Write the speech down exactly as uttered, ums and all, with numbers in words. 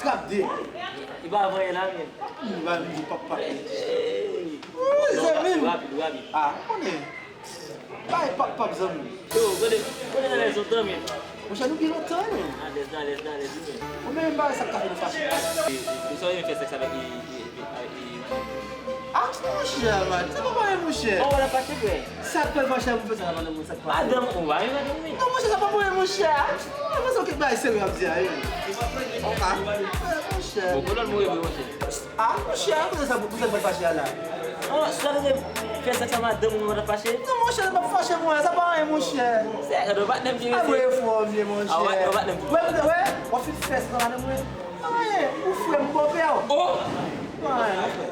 Trap de. Li pa vanyen la, men. Li pa vin di pap pap. Ey. Wi, zanmi m. Rapid, rapid. Ah, konnen. Bay pap pap, zanmi m. Yo, gade, gade nan lèzon tan, men. Monchè, nou gen lontan, nou. Alèz, alèz, alèz, wi, men. Ou menm bagay sa k ta fè nou fache. Ou sa w fè sèks avèk, e, e, e, e, e, Ah, monchè, man. Sa pa pale, monchè. Bon, w ap fache, frè. Sa k pral fache pou fè sa la, madanm mwen, sa k pale. Madanm ou, pa yon madanm, wi. Non, monchè, sa pa pale, monchè. Ah, monchè, se yon bagay serye w ap di a, wi. Ok. Monchè. Bon, konnen mwen, mwen, monchè. Ah, monchè, kote sa, kote sa pral fache a la? An, sa vle fè sèks ak madanm ou, w ap fache? Non, monchè, sa pa fache, mwen. Sa pa anyen, monchè. Se, gade, w pa t menm ki Ah, mwen fò, vye, monchè. Ah, w pa t menm. Wè, wè, w ap fin fè sa, madanm mwen. Anyen, ou frè m, bòpè w. Oh! Anyen, frè.